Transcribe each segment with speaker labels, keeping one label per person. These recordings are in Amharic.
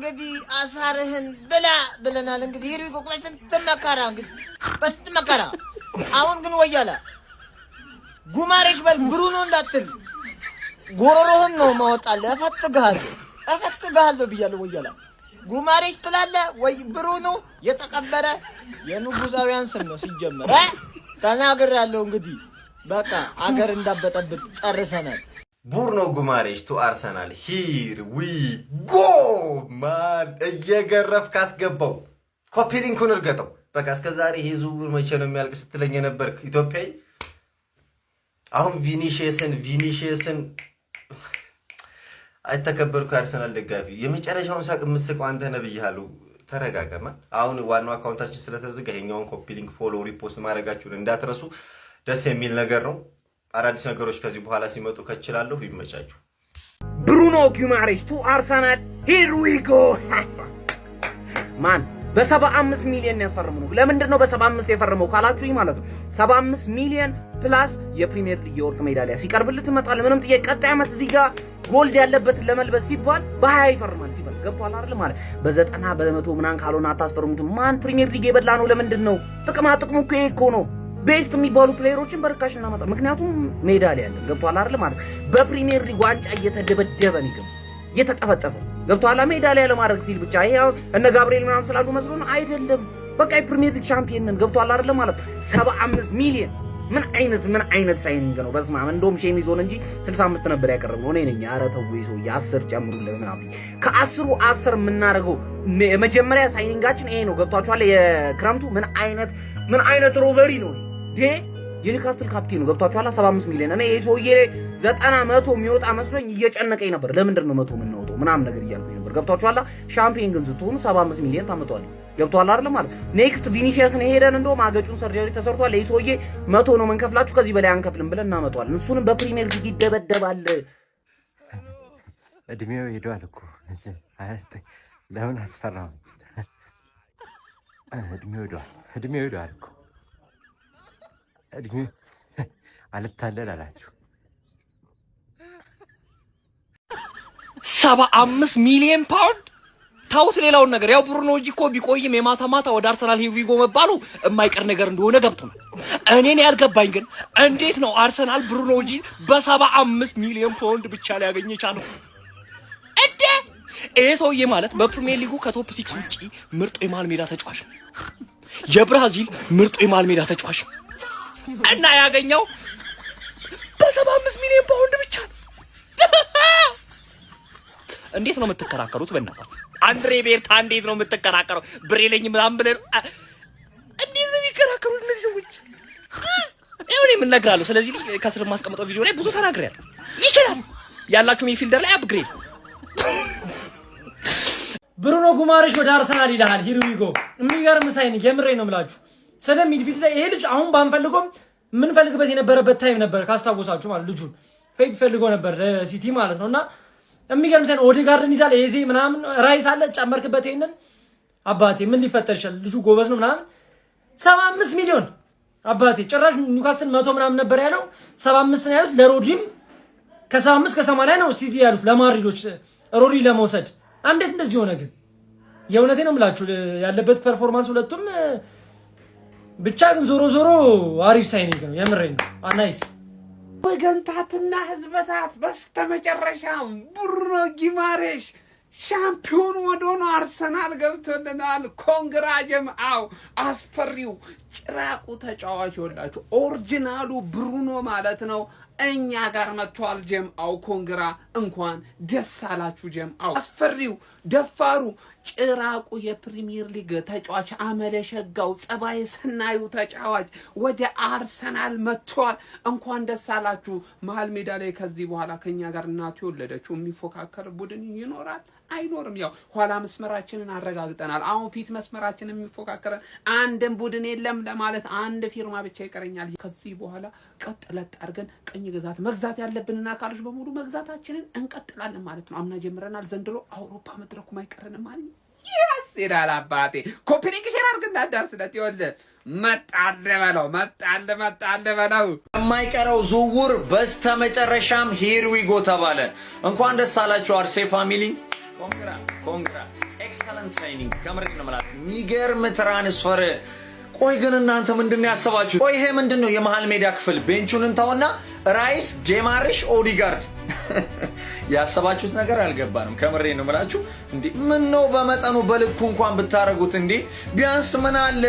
Speaker 1: እንግዲህ አሳርህን ብላ ብለናል። እንግዲህ here we go በስንት መከራ፣ እንግዲህ በስንት መከራ። አሁን ግን ወያላ ጉማሬሽ በል፣ ብሩኖ እንዳትል ጎሮሮህን ነው ማወጣልህ። እፈትግሃለሁ፣ እፈትግሃለሁ ብያለሁ። ወያላ ጉማሬሽ ትላለህ ወይ? ብሩኖ የተቀበረ የንጉሳውያን ስም ነው ሲጀመር ተናግሬያለሁ። እንግዲህ በቃ አገር እንዳበጠብጥ ጨርሰናል።
Speaker 2: ቡርኖ ጉማሬሽ to Arsenal, here we go, man። እየገረፍ ካስገባው copy link ኡን እርገጠው። በቃ እስከ ዛሬ ይሄ ዝውውር መቼ ነው የሚያልቅ ስትለኝ የነበርክ ኢትዮጵያዊ አሁን ቪኒሺየስን አይተከበርኩ። የአርሰናል ደጋፊ የመጨረሻውን ሳቅ የምስቀው አንተ ነህ ብያለሁ። ተረጋገማ። አሁን ዋናው account ኣችን ስለተዘጋ ይሄኛውን copy link፣ follow፣ repost ማድረጋችሁን እንዳትረሱ። ደስ የሚል ነገር ነው። አዳዲስ ነገሮች ከዚህ በኋላ ሲመጡ ከችላለሁ። ይመቻችሁ።
Speaker 3: ብሩኖ ጊማሬስ to Arsenal, here we go, man። በ75 ሚሊዮን ያስፈርሙ ነው። ለምንድን ነው በ75 የፈረመው ካላችሁኝ ማለት ነው፣ 75 ሚሊዮን plus የፕሪሚየር ሊግ የወርቅ ሜዳሊያ ሲቀርብልህ ትመጣለህ። ምንም ጥያቄ። ቀጣይ ዓመት እዚህ ጋር gold ያለበትን ለመልበስ ሲባል በ20 ይፈርማል ሲባል ገብቶሃል አይደል? ማለት በ90 በ100 ምናምን ካልሆነ አታስፈርሙትም። Man፣ ፕሪሚየር ሊግ የበላ ነው። ለምንድን ነው? ጥቅማ ጥቅሙ እኮ ይሄ እኮ ነው። Best የሚባሉ player ኦችን በርካሽ እናመጣ። ምክንያቱም ሜዳሊያ ያለን ገብቶሃል አይደል? ማለት በፕሪሚየር ሊግ ዋንጫ እየተደበደበ ነው የገባው፣ እየተጠፈጠፈ ገብቶሃል። ሜዳሊያ ለማድረግ ሲል ብቻ ይሄ አሁን እነ ጋብርኤል ምናምን ስላሉ መስሎ ነው አይደለም። በቃ የፕሪሚየር ሊግ ሻምፒዮን ነን። ገብቶሃል አይደል? ማለት 75 ሚሊዮን ምን አይነት signing ነው? በስመ አብ፣ እንደውም shame ይዞን እንጂ 65 ነበር ያቀረብነው። እኔ ነኝ ኧረ ተው ሰውዬ 10 ጨምሩለት ምናምን። ከአስሩ 10 የምናደርገው የመጀመሪያ signing ኣችን ይሄ ነው። ገብቷችኋል? የክረምቱ ምን አይነት robbery ነው ዴ የኒውካስትል ካፕቴን ነው። ገብቷችኋል? 75 ሚሊዮን። እኔ ይሄ ሰውዬ 90 100 የሚወጣ መስሎኝ እየጨነቀኝ ነበር። ለምንድን ነው 100 የምናወጣው ምናምን ነገር እያልኩኝ ነበር። ገብቷችኋል? ሻምፒዮን ግን ስትሆኑ 75 ሚሊዮን ታመጣዋለህ። ገብቷል አይደል? ማለት next ቪኒሲየስን ሄደን እንደውም አገጩን surgery ተሰርቷል። ይሄ ሰውዬ 100 ነው የምንከፍላችሁ፣ ከዚህ በላይ አንከፍልም ብለን እናመጣዋለን። እሱንም በፕሪሚየር ሊግ ይደበደባል።
Speaker 4: እድሜው ሄዷል እኮ 29። ለምን አስፈራው? እድሜው ሄዷል። እድሜው ሄዷል እኮ፣ እድሜው አልታለል አላችሁ።
Speaker 5: 75 ሚሊዮን ፓውንድ ታውት። ሌላውን ነገር ያው ብሩኖ እንጂ እኮ ቢቆይም የማታ ማታ ወደ አርሰናል here we go መባሉ የማይቀር ነገር እንደሆነ ገብቶናል። እኔን ያልገባኝ ግን እንዴት ነው አርሰናል ብሩኖ እንጂ በ75 ሚሊዮን ፓውንድ ብቻ ሊያገኝ የቻለው? እንዴ፣ ይሄ ሰውዬ ማለት በፕሪሚየር ሊጉ ከ top six ውጪ ምርጡ የመሃል ሜዳ ተጫዋች ነው። የብራዚል ምርጡ የመሃል ሜዳ ተጫዋች ነው እና ያገኘው በ75 ሚሊዮን ፓውንድ ብቻ ነው። እንዴት ነው የምትከራከሩት? በእናታችሁ አንድሬ ቤርታ እንዴት ነው የምትከራከረው? ብር የለኝም ምናምን ብለህ እንዴት ነው የሚከራከሩት እነዚህ ሰዎች? ይኸው እኔ የምነግራለሁ። ስለዚህ ከስር የማስቀምጠው ቪዲዮ ላይ ብዙ ተናግሬያለሁ። ይችላል ያላችሁ midfielder ላይ upgrade።
Speaker 6: ብሩኖ ጉማሬሽ ወደ አርሰናል ይልሃል። Here we go። የሚገርም signing፣ የምሬ ነው የምላችሁ። ስለ midfield ላይ ይሄ ልጅ አሁን ባንፈልጎም የምንፈልግበት የነበረበት time ነበር ካስታወሳችሁ፣ ማለት ልጁን ፔፕ ፈልጎ ነበር ለሲቲ ማለት ነው። እና የሚገርም sign፣ ኦዴጋርድን ይዛል፣ ኤዜ ምናምን፣ ራይስ አለ፣ ጨመርክበት። ይሄንን አባቴ ምን ሊፈጠር ይችላል? ልጁ ጎበዝ ነው ምናምን። 75 ሚሊዮን አባቴ። ጭራሽ ኒውካስል 100 ምናምን ነበር ያለው፣ 75 ነው ያሉት። ለሮድሪም ከ75 ከ80 ነው ሲቲ ያሉት ለማድሪዶች ሮድሪ ለመውሰድ። እንዴት እንደዚህ ሆነ ግን? የእውነቴ ነው የምላችሁ ያለበት performance ሁለቱም ብቻ ግን ዞሮ ዞሮ አሪፍ signing ነው። የምሬን ነው። Nice።
Speaker 7: ወገንታትና ህዝበታት፣ በስተመጨረሻም ብሩኖ ጊማሬሽ ሻምፒዮን ወደሆነ አርሰናል ገብቶልናል። Congra ጀምአው። አስፈሪው ጭራቁ ተጫዋች ወላችሁ original ኡ ብሩኖ ማለት ነው እኛ ጋር መጥቷል። ጀምአው congra፣ እንኳን ደስ አላችሁ ጀምአው። አስፈሪው ደፋሩ ጭራቁ የፕሪሚየር ሊግ ተጫዋች፣ አመለ ሸጋው ጸባይ ሰናዩ ተጫዋች ወደ አርሰናል መጥቷል። እንኳን ደስ አላችሁ። መሀል ሜዳ ላይ ከዚህ በኋላ ከኛ ጋር እናቱ የወለደችው የሚፎካከር ቡድን ይኖራል አይኖርም? ያው ኋላ መስመራችንን አረጋግጠናል። አሁን ፊት መስመራችንን የሚፎካከረን አንድም ቡድን የለም ለማለት አንድ ፊርማ ብቻ ይቀረኛል። ከዚህ በኋላ ቀጥ ለጥ አድርገን ቅኝ ግዛት መግዛት ያለብንን አካሎች በሙሉ መግዛታችንን እንቀጥላለን ማለት ነው። አምና ጀምረናል። ዘንድሮ አውሮፓ መድረኩም አይቀረንም ማለት yes ይላል አባቴ። Copy link፣ share አድርግና አዳርስለት። ይኸውልህ መጣል በለው፣ መጣል መጣል በለው።
Speaker 8: የማይቀረው ዝውውር በስተመጨረሻም here we go ተባለ። እንኳን ደስ አላችሁ አርሴ family። Congra, congra, excellent signing። ከምሬ ነው የምላችሁ፣ የሚገርም transfer። ቆይ ግን እናንተ ምንድን ነው ያሰባችሁ? ቆይ ይሄ ምንድን ነው? የመሀል ሜዳ ክፍል bench ኡን እንተውና ራይስ፣ ጌማሬሽ፣ ኦዲጋርድ ያሰባችሁት ነገር አልገባንም። ከምሬ ነው የምላችሁ። እንዴ ምን ነው በመጠኑ በልኩ እንኳን ብታረጉት እንዴ! ቢያንስ ምን አለ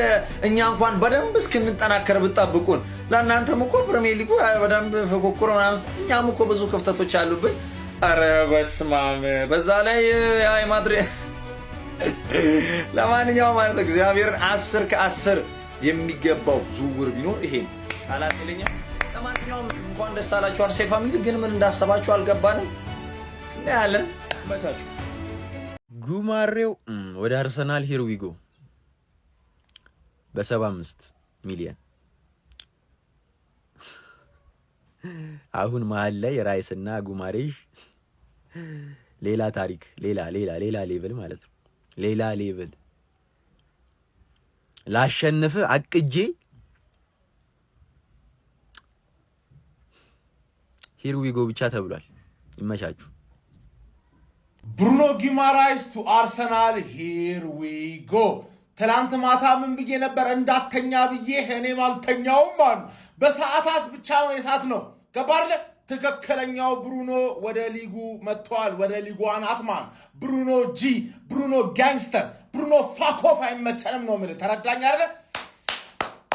Speaker 8: እኛ እንኳን በደንብ እስክንጠናከር ብትጠብቁን። ለእናንተም እኮ ፕሪሚየር ሊጉ በደንብ ፍኩኩር ምናምን፣ እኛም እኮ ብዙ ክፍተቶች አሉብን። ኧረ በስመ አብ! በዛ ላይ የማድሪድ ለማንኛውም ማለት እግዚአብሔርን 10 ከ10 የሚገባው ዝውውር ቢኖር ይሄ ነው። ቃላት የለኝም። ለማንኛውም እንኳን ደስ አላችሁ አርሴ family። ግን ምን እንዳሰባችሁ አልገባንም። እናያለን። መቻችሁ።
Speaker 9: ጉማሬው ወደ አርሰናል here we go በ75 ሚሊየን። አሁን መሀል ላይ ራይስና ጉማሬሽ ሌላ ታሪክ፣ ሌላ ሌላ ሌላ level ማለት ነው። ሌላ level ላሸንፍ አቅጄ here we go ብቻ ተብሏል። ይመቻችሁ።
Speaker 10: ብሩኖ ጊማራይስ to አርሰናል, here we go። ትላንት ማታ ምን ብዬ ነበር? እንዳተኛ ብዬ እኔም አልተኛውም አሉ። በሰዓታት ብቻ ነው የሳት ነው ገባ አይደለ? ትክክለኛው ብሩኖ ወደ ሊጉ መጥቷል። ወደ ሊጉ አናት ማን ብሩኖ G፣ ብሩኖ gangster፣ ብሩኖ fuck off አይመቸንም ነው የምልህ። ተረዳኝ አይደለ?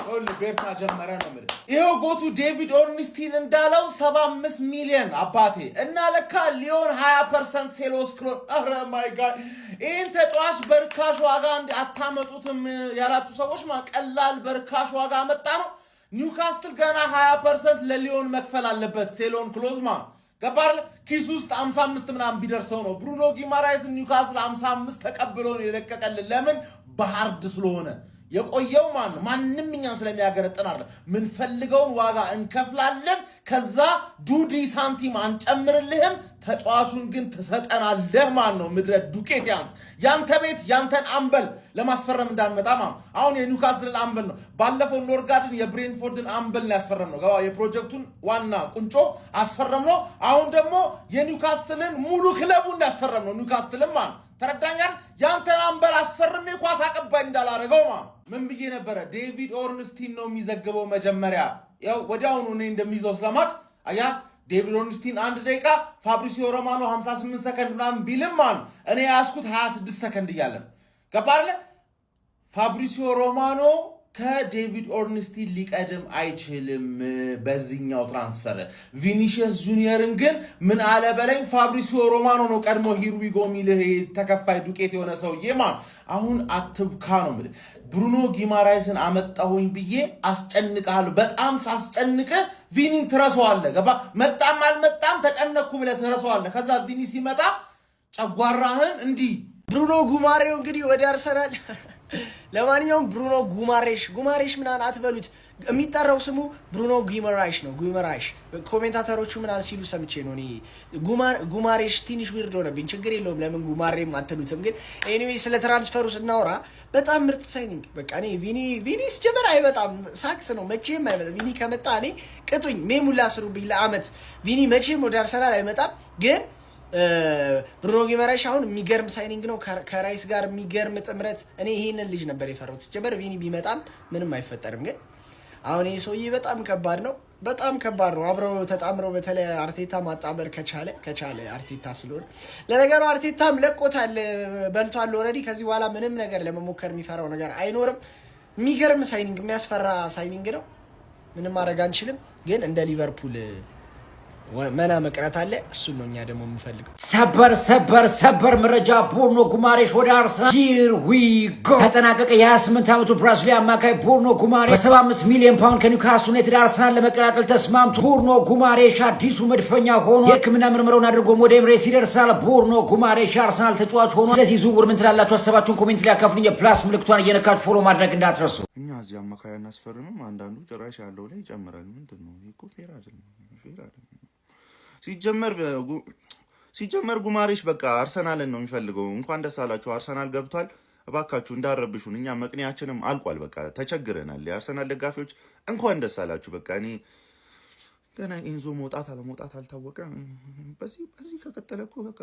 Speaker 10: ይኸውልህ ቤርታ ጀመረ ነው የምልህ። ይኸው GOAT ኡ ዴቪድ ኦርንስቲን እንዳለው 75 ሚሊዮን አባቴ እና ለካ ሊዮን 20% sell-on clause። ኧረ my God፣ ይህን ተጫዋች በርካሽ ዋጋ እንዲ አታመጡትም ያላችሁ ሰዎች ቀላል በርካሽ ዋጋ መጣ ነው። ኒውካስትል ገና 20% ለሊዮን መክፈል አለበት። Sell-on clause ማ ገባር ኪስ ውስጥ 55 ምናምን ቢደርሰው ነው። ብሩኖ ጊማራይስን ኒውካስል 55 ተቀብሎ ነው የለቀቀልን። ለምን? በ hard ስለሆነ የቆየው ማን ነው? ማንም እኛን ስለሚያገረጥን አለ። ምንፈልገውን ዋጋ እንከፍላለን። ከዛ ዱዲ ሳንቲም አንጨምርልህም፣ ተጫዋቹን ግን ትሰጠናለህ። ማን ነው ምድረ ዱቄት ያንስ ያንተ ቤት ያንተን አምበል ለማስፈረም እንዳንመጣ ማ አሁን የኒውካስልን አምበል ነው። ባለፈው ኖርጋርድን የብሬንትፎርድን አምበል ነው ያስፈረም ነው። የፕሮጀክቱን ዋና ቁንጮ አስፈረም ነው። አሁን ደግሞ የኒውካስትልን ሙሉ ክለቡን ያስፈረም ነው። ኒውካስትልን ማ ተረዳኛል። ያንተን አምበል አስፈርሜ ኳስ አቀባይ እንዳላረገው ማ ምን ብዬ ነበረ? ዴቪድ ኦርንስቲን ነው የሚዘግበው መጀመሪያ። ያው ወዲያውኑ እኔ እንደሚይዘው ስለማቅ አያ ዴቪድ ኦርንስቲን 1 ደቂቃ፣ ፋብሪሲዮ ሮማኖ 58 ሰከንድ ምናምን ቢልም አሉ እኔ ያዝኩት 26 ሰከንድ እያለን ገባ አይደለ? ፋብሪሲዮ ሮማኖ ከዴቪድ ኦርንስቲን ሊቀድም አይችልም በዚህኛው transfer። ቪኒሺየስ ጁኒየርን ግን ምን አለ በለኝ፣ ፋብሪሲዮ ሮማኖ ነው ቀድሞ here we go የሚልህ ተከፋይ ዱቄት የሆነ ሰውዬ ማ አሁን አትብካ ነው የምልህ። ብሩኖ ጊማራይስን አመጣሁኝ ብዬ አስጨንቅሃለሁ። በጣም ሳስጨንቅህ ቪኒን ትረሳዋለህ። ገባ? መጣም አልመጣም ተጨነቅኩ ብለህ ትረሳዋለህ። ከዛ ቪኒ ሲመጣ ጨጓራህን እንዲህ
Speaker 1: ብሩኖ ጉማሬው እንግዲህ ወደ አርሰናል። ለማንኛውም ብሩኖ ጉማሬሽ ጉማሬሽ ምናምን አትበሉት። የሚጠራው ስሙ ብሩኖ ጉመራሽ ነው። ጉመራሽ commentator ኦቹ ምናምን ሲሉ ሰምቼ ነው እኔ። ጉማሬሽ ትንሽ weird ሆነብኝ። ችግር የለውም፣ ለምን ጉማሬም አትሉትም? ግን anyway ስለ transfer ኡ ስናወራ በጣም ምርጥ signing። በቃ እኔ ቪኒ ቪኒ ሲጀመር አይመጣም፣ ሳክስ ነው፣ መቼም አይመጣም። ቪኒ ከመጣ እኔ ቅጡኝ፣ meme ኡላ ስሩብኝ ለአመት። ቪኒ መቼም ወደ አርሰናል አይመጣም ግን ብሩኖ ጊማሬሽ አሁን የሚገርም signing ነው። ከራይስ ጋር የሚገርም ጥምረት። እኔ ይሄንን ልጅ ነበር የፈራሁት። ሲጀመር ቪኒ ቢመጣም ምንም አይፈጠርም። ግን አሁን ይሄ ሰውዬ በጣም ከባድ ነው፣ በጣም ከባድ ነው። አብረው ተጣምረው በተለይ አርቴታ ማጣመር ከቻለ ከቻለ አርቴታ ስለሆነ ለነገሩ አርቴታም ለቆታል፣ በልቷል already። ከዚህ በኋላ ምንም ነገር ለመሞከር የሚፈራው ነገር አይኖርም። የሚገርም signing፣ የሚያስፈራ signing ነው። ምንም ማድረግ አንችልም። ግን እንደ ሊቨርፑል መና መቅረት አለ። እሱን ነው እኛ ደግሞ የምንፈልገው።
Speaker 11: ሰበር ሰበር ሰበር መረጃ! ብሩኖ ጉማሬሽ ወደ አርሰናል here we go ተጠናቀቀ። የ28 ዓመቱ ብራዚሊያ አማካይ ብሩኖ ጉማሬሽ በ75 ሚሊዮን ፓውንድ ከኒውካስል ዩናይትድ አርሰናል ለመቀላቀል ተስማምቶ ብሩኖ ጉማሬሽ አዲሱ መድፈኛ ሆኖ የሕክምና ምርመራውን አድርጎም ወደ ኤምሬትስ ይደርሳል። ብሩኖ ጉማሬሽ የአርሰናል ተጫዋች ሆኖ። ስለዚህ ዝውውር ምን ትላላችሁ? ሀሳባችሁን comment ላይ አካፍሉኝ። የ plus ምልክቷን እየነካችሁ follow ማድረግ እንዳትረሱ።
Speaker 12: እኛ እዚህ አማካይ አናስፈርምም። አንዳንዱ ጭራሽ ያለው ላይ ይጨምራል። ምንድን ነው ይሄ? እኮ fair አይደለም፣ fair አይደለም። ሲጀመር ጉማሬሽ በቃ አርሰናልን ነው የሚፈልገው። እንኳን ደስ አላችሁ፣ አርሰናል ገብቷል። እባካችሁ እንዳረብሹን፣ እኛ መቅኔያችንም አልቋል። በቃ ተቸግረናል። የአርሰናል ደጋፊዎች እንኳን ደስ አላችሁ። በቃ እኔ ገና ኤንዞ መውጣት አለመውጣት አልታወቀም። በዚህ ከቀጠለ እኮ በቃ